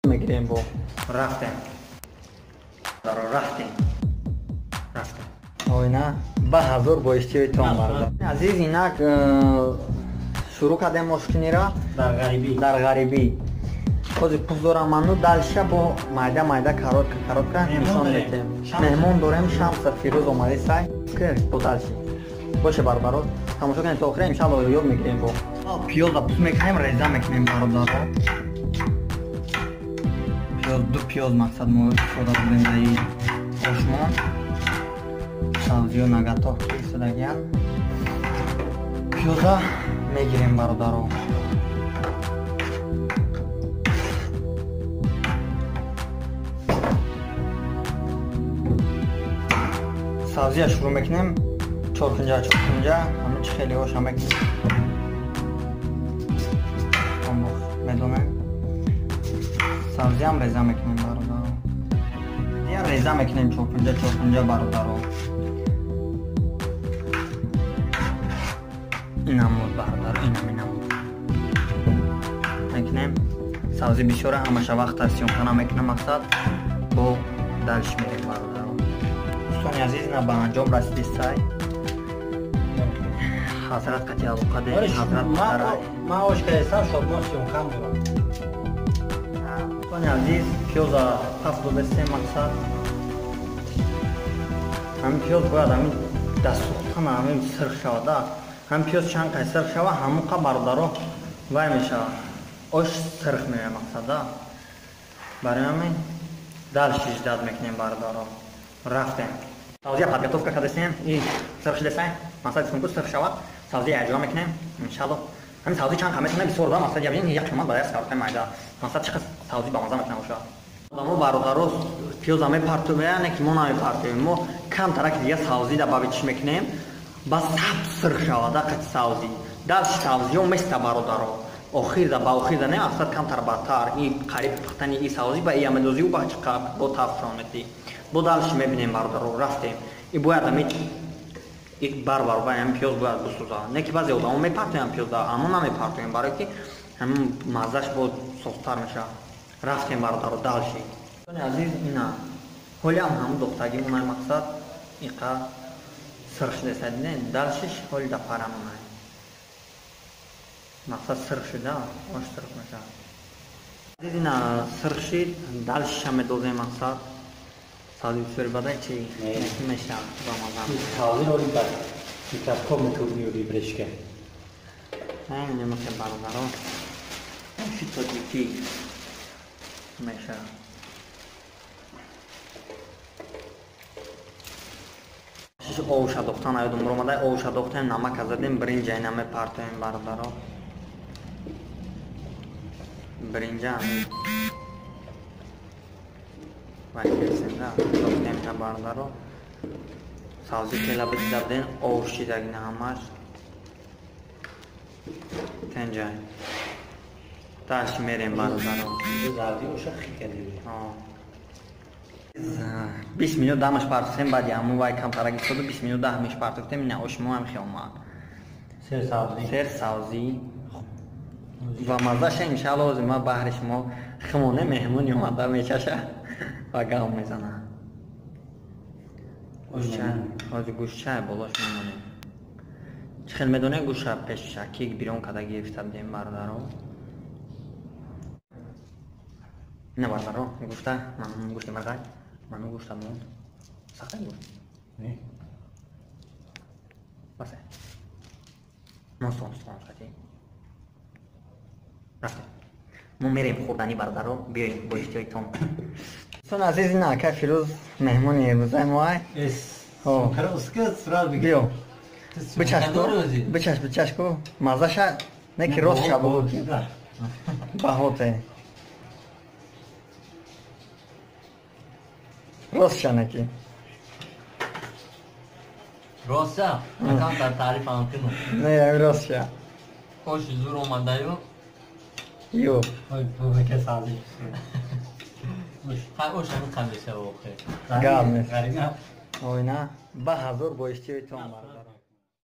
Мегирем, бо рафтем, рафтем, рафтем. Оина ба ҳазор бо иштиёи том. Бародар азиз, инак шурӯъ кардем ошкунира. Дар ғарибӣ. Дар ғарибӣ. Ҳозир пуст дорам ману дальше бо майда майда, коротко коротко нишон метем. Меҳмон дорем, Шамса Фирӯз омади сай бо дальше боше. Бародаро, тамошо кунем то охира, иншалло ёд мегирем. Бо пиёза пуст мекунем, реза мекунем, бародаро. Пиёз, ду пиёз мақсад мо истифода бурдем дар ошмон. Сабзиё наготовка истодагиян. Пиёза мегирем, бародаро. Сабзия шурӯъ мекунем, чоркунҷа чоркунҷа, ҳамин чи хеле оша мекунем, медонем. Сабзиам реза мекунем, бародаро. Я реза мекунем чоркунҷа чоркунҷа, бародаро. Инамуд, бародаро, инам инамуд мекунем. Сабзи бисёра, ҳамаша вақта съёмка намекунам мақсад. Бо дальше мерем, бародаро. Дӯстони азиз, на ба анҷом расиди сай. Ҳазрат қати алоқа де, ҳазрат. Ман ош кардесам, шодмон съёмкам дорам. Дӯстони азиз, пиёза паф додастем мақсад. Ҳамин пиёз бояд ҳамин дастсӯхтана ҳамин сирх шавада. Ҳамин пиёз чанд қай сирх шава, ҳамон қа, бародаро, вай мешава, ош сирх меояд мақсада. Барои ҳамин дальше ждать мекунем, бародаро. Рафтем. Сабзия подготовка кардастем и сирх шудасай мақсад, сунку сирх шавад, сабзия аҷоа мекунем, иншалло. Ҳамин сабзи чанд қа метавонем бисёр да мақсад, ябин як қимат ба як сковородкаи майда мақсад, чӣ қад сабзи бамаза метавона бошад. Одамо, бародаро, пиёза мепартовем, не ки мо намепартовем, мо камтараки дига сабзи да баби чӣ мекунем, ба саб сирх шавада қати сабзи. Дальше сабзиё места, бародаро, охирда ба охирда не мақсад, камтар бадтар и қариб пухтани и сабзи ба ия медозию ба чӣ қа бо тафшон метӣ. Бо дальше мебинем, бародаро, рафтем. И бояд ами бар баробар ҳамин пиёз бояд бисӯза. Не ки баъзе одамо мепартоянд пиёза, аммо намепартоем, барое ки ҳамин маззаш бо сохтар мешавад. Рафтем, бародаро, дальше. Азиз, ина ҳолиам ҳамун духтагимонай мақсад, иқа сирх шудеса, дидем. Дальше ҳоли да парамонай мақсад, сирх шуда, ош сирх мешавад. Азиз, ина сирх шид, дальше ша медозем мақсад. Сабзи бисёри бадай чи мешавад ба маза. Сабзи ори бад микроскоп метавони ори брешка. Немахе, бародаро, оши тоҷикӣ мешавад. Овша дохтан аёдум омада, овша дохтем, намака задем, бринҷа ина мепартоем, бародаро. Бринҷа вайкесенда дохтем та, бародаро. Сабзи хела бидида будем, ов шидагина ҳамаш тенҷай. Дальше мерем, бародаро. 20 минут дамаш партофтем, баъди ҳамун вай камтарак истоду 20 минут дамаш партофтем. Ина ошмо ҳам хел омад. Сер сабзӣ ва маззаша иншаалло ҳозир ма баҳри шумо химоне. Меҳмони омада мечаша ва гав мезана. Ҳозир гӯштчай болош мемонем. Чӣ хел медонем, гӯша пешаки бирён карда гирифта будем, бародаро. Ина, бародаро, гӯшта, гӯшти марғай, ману гӯшта монд. Сахта гӯшт басе мо сон сон хати. Рафтем, мо мерем хӯрдани, бародаро, биёем бо иштиёи том. Дӯстони азиз, ина ака Фирӯз меҳмони имрӯзаи моай. Биё, бичашку, бичаш, бичашку, маззаша не ки рост ша бугу, баҳоте рост ша не ки. Роста? Камтар таърифам кунам. Не, рост ша. Оши зур омадаю. Ё. Хай, ош ҳамин қа мешава охир. Гап нест. Оина ба ҳазор бо иштиёи том, бародар.